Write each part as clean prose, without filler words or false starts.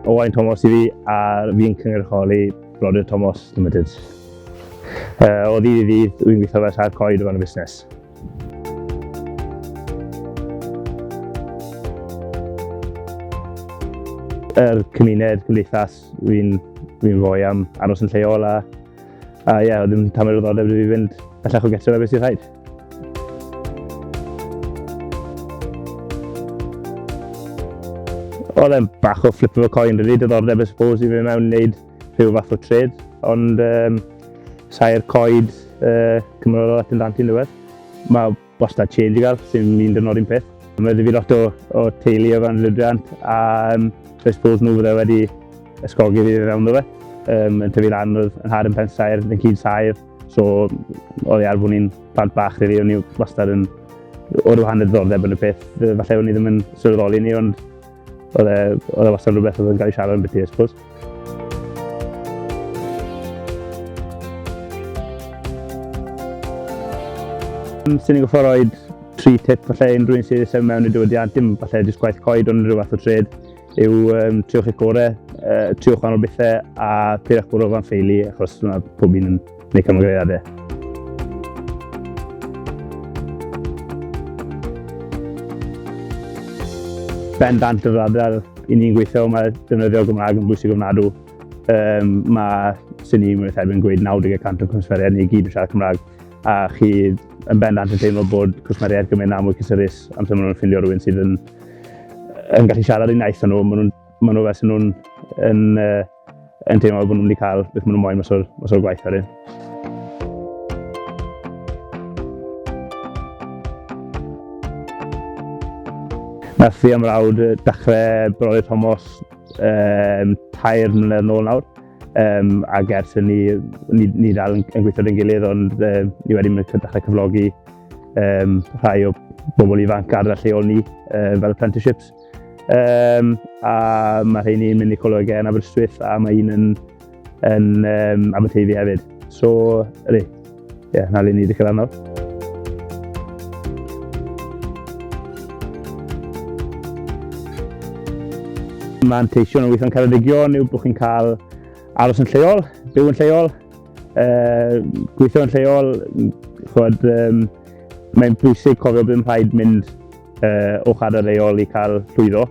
Owain Thomas i fi a fi'n cynrychioli Brodyr Thomas Limited. Uh, o ddydd i ddydd, dwi'n gweithio fel saer coed o fewn y busnes. Yr cymuned, cymdeithas, fi'n fi fwy am aros yn lleol a, a ie, yeah, oedd ddim tamed o ddiddordeb i fi fynd bellach o getre na beth sy'n rhaid. Oedd e'n bach o flip of a coin, really, diddordeb, I suppose, i fi mewn i wneud rhyw fath o trade, ond um, saer coed uh, cymryd o at yn dant i'n diwedd. Mae wastad change i gael, sy'n un dynod un peth. Mae fi lot o, o teulu o fan Lydriant, a um, I suppose nhw fydde wedi ysgogi fi fewn ddo fe. Um, yn tyfu lan oedd yn had yn pensaer, yn cyd saer, So, oedd e ar fod ni'n plant bach, really, o'n i wastad yn o ryw hanner diddordeb yn y peth. Falle o'n i ddim yn sylweddoli ni, ond oedd e, oedd e wastad rhywbeth oedd yn cael ei siarad yn beth i, I suppose. Sy'n ni'n goffo rhoi tri tip falle unrhyw un sydd eisiau mewn i diwydiant, dim falle jyst gwaith coed ond rhyw fath o trade, yw um, triwch eich gorau, uh, triwch wahanol bethau a peidiwch bod ofan ffeili achos mae pob un yn gwneud camgymeriadau. Bendant yr ardal i ni'n gweithio, mae defnyddio Gymraeg yn bwysig ofnadw. Um, mae sy'n ni'n mynd erbyn gweud 90% o cwsmeriaid ni gyd yn siarad Cymraeg a chi yn bendant yn teimlo bod cwsmeriaid gymryd na mwy cysurus amser maen nhw'n ffindio rhywun sydd yn yn gallu siarad un iaith â nhw, maen nhw'n ma nhw fel sy'n nhw'n yn, uh, yn teimlo bod nhw'n mynd i cael beth maen nhw'n moyn mas o'r, mas o'r gwaith wedyn. Nath fi am rawd dechrau Brodyr Thomas um, tair mlynedd nôl nawr. Um, ac ers hynny, ni, ni dal yn, yn gweithio dy'n gilydd, ond um, ni wedi mynd dechrau cyflogi um, rhai o bobl ifanc ar y lleol ni uh, fel apprenticeships. Um, a mae rheini yn mynd i colegau yn Aberystwyth a mae un yn, yn um, Aberteifi hefyd. So, ydy, ie, yeah, na le ni wedi cyrraedd nawr. Manteision o weithio'n Ceredigion yw bod chi'n cael aros yn lleol, byw yn lleol, uh, gweithio yn lleol, chwod, um, mae'n bwysig cofio bod yn rhaid mynd uh, o'ch ardal leol i cael llwyddo.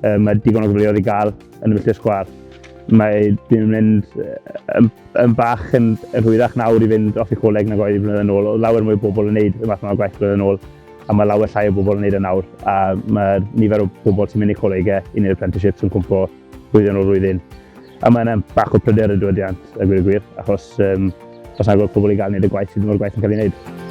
Uh, mae digon o gyfleoedd i gael yn y milltir sgwar. Mae dwi'n mynd yn, yn bach yn, yn rhwyddach nawr i fynd off i coleg nag oedd i flynedd yn ôl. Oedd lawer mwy o bobl yn neud y math yma o gwaith blynedd yn ôl, a mae lawer llai o bobl yn neud e nawr. A mae nifer o bobl sy'n mynd i colegau i wneud apprenticeships yn cwmpo blwyddyn o flwyddyn. A mae yna bach o pryder y diwydiant, a gwir y gwir, achos um, os nag oedd pobl i gael wneud y gwaith, sydd ddim o'r gwaith yn cael ei wneud.